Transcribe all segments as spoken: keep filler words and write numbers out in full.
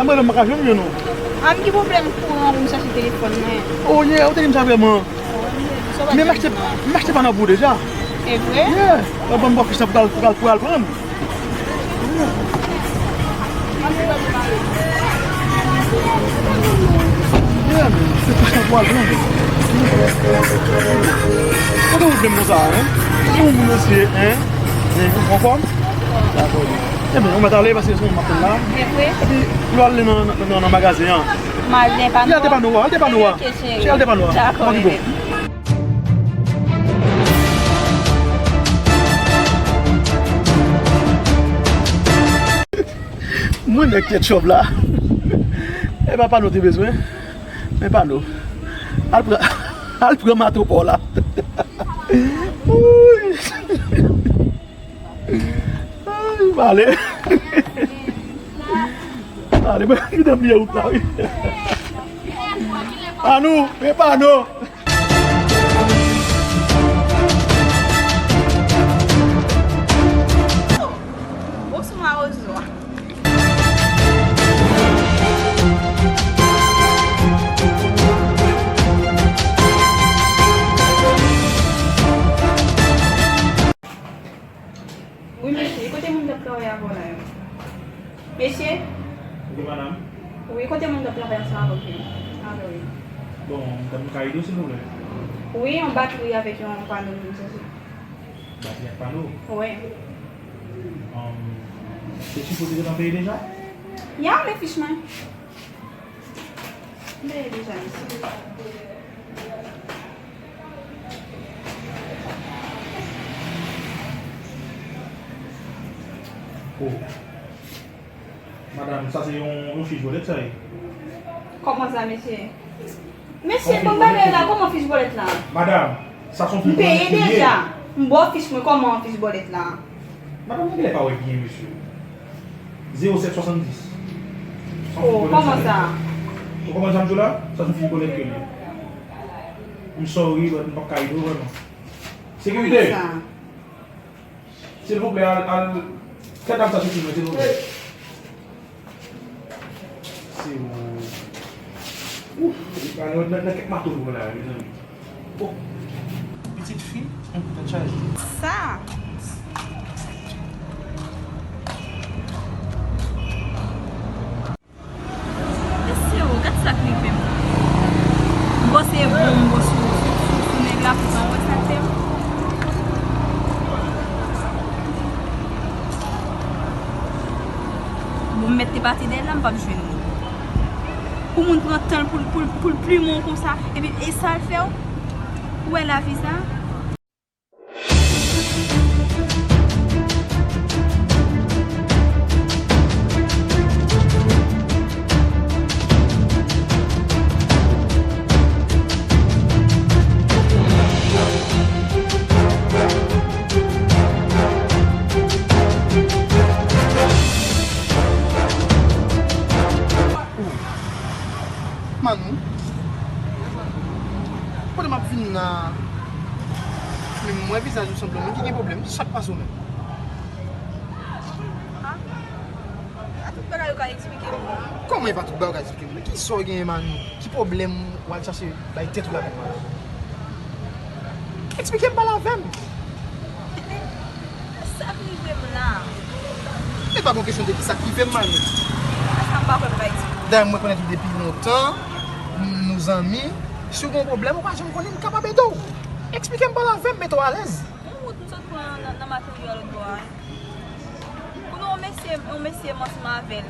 Pwoblèm, m pa ka jwenn yo non. A, m gen pwoblèm kouran pou m chache telefòn mwen. Oh yeah, ou te di m sa vrèman. Men m achte, m achte pano pou ou deja. E vre? Yeah. Ban m bò fich la pou al, pou al, pou al pran. Yeah, men se fich la pou al pran. Kote ou vle m konsa, hein? Ou moun mesye, hein? Hein, ou anfòm? Dakò. Ebyen, ou mèt ale, paske se yon m ap fè la. Epi, lè w ale nan, nan, nan, nan magazen an. M al Depano a? Al Depano a, al Depano a. Ok, cheri. Al Depano a. Dakò, bebe. Mwen nèg ketchup la. E pa pano te bezwen. Men pano. Al pran, al pran mato pa w la. Wouy. Ay, m ale. Ale, mwen gentan bliye wout la, wi. Anou, men pa nou. Ou sou mawozo a. Wi, mesye, e kote moun k ap travay avè w la yo? Mesye? Wi, madanm. Wi, kote moun k ap travay ansanm avè w yo? Avè w yo. Bon, ban m ka ede w, silvouplè? Wi, yon batri avèk yon pano pou m chanje. Batri ak pano? Wi. Um, se sipoze gentan peye deja? Ya, men fich mwen. M peye deja, mesye. Oh. Madanm, sa se yon, yon fich bòlèt, sa ye? Kòman sa, mesye? Mesye, bon bagay la, kòman fich bòlèt la? Madanm, sa se yon fich bòlèt ke l ye. M peye deja. M ba w fich mwen, kòman fich bòlèt la? Madanm, anglè pa wè byen, mesye. Zewo sèt swasanndis. Oh, kòman sa? Ou konprann sa m di w la? Sa se yon fich bòlèt ke l ye. M sorry, but m p ap ka ede w vrèman. Sekirite! Kòman sa? Silvouplè, al, al, fè dam sa soti mwen, silvouplè. Se ou. Ouf, li pa nan, nan, nan kèk mato pou la, mezanmi. Oh. Pitit fi, yon kout tèt chaje. Sa. Mesye o, gad sa k rive m. M panse bon, m bon sou, sou, sou, sou nèg la, poutan w wè sa k fè m. Bon, m mèt te pati dèyè l la, m p ap jwenn li. Pou moun pran tan l pou l, pou l, pou l plimen w konsa, epi e sa l fè w? Ou wè lavi sa? Manou, pandan m ap vin la, men m wè vizaj ou sanble yon moun ki gen pwoblèm. Sa k pase w menm? A, a tout bagay ou ka eksplike m. Kòman e pa tout bagay ou ka eksplike m? Men kisa w genyen, Manou? Ki pwoblèm w al chache bay tèt ou la menm, Manou? Eksplike m, pale avè m. Sa k rive m la? E pa bon kesyon de ki sa k rive m, Manou. Sa m pa kwè m ka eksplike. Dayè, mwen konnen ou depi lontan, nou zanmi. Si w gen yon pwoblèm, ou pa janm konnen m kapab ede w. Eksplike m, pale avè m, mete w alèz. Yon wout m sot pran nan, nan materyo a lòt bò a. Kounye a, yon mesye, yon mesye m ansanm avè l.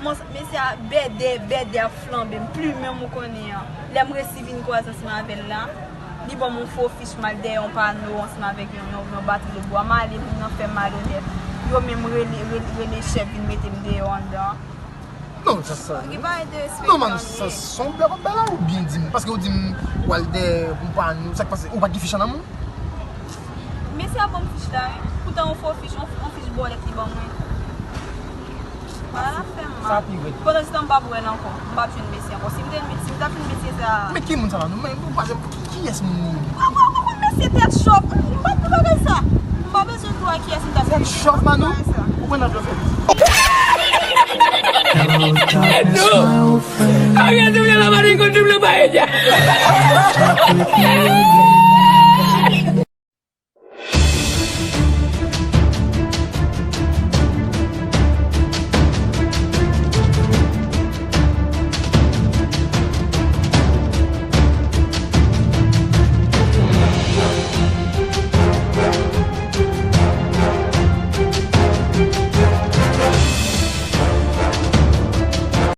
Mwen, mesye a bèdè, bèdè ap flanbe m, plimen m ou konnen an. Lè m resi vin kwaze ansanm avè l la, li ban m yon fo fich, m al dèyè yon pano ansanm avèk yon, yon, yon batri de bwa. M ale, moun nan fè m malonèt. Yo menm rele, rele, rele chèf vin mete m deyò anndan. Non, sa, sa. Li pa enterese. Non, man, sa, se yon blòf w ap bay la, ou byen di m? Paske ou di m, w al dèyè yon pano, sa k pase? Ou pa t gen fich anndan men w? Mesye a ban m fich la, wi. Poutan yon fo fich, yon, yon fich bòlèt li ban mwen. Ala fè m mal. Sa pi rèd. Pandan se tan m p ap wè l ankò. M p ap jwenn mesye ankò. Si m te, si m ta jwenn mesye sa. Men ki moun sa la? Nou, men, nou pa janm, ki, kiyès moun li ye? Mwen, mwen, mwen, mwen, mesye tèt chòf. M p ap fè bagay sa. M pa bezwen konnen kiyès m ta jwenn. Tèt chòf, Manou? Ou pran nan blòf. Non. Kòm yo di m nan la mari konn di m nan pa edya.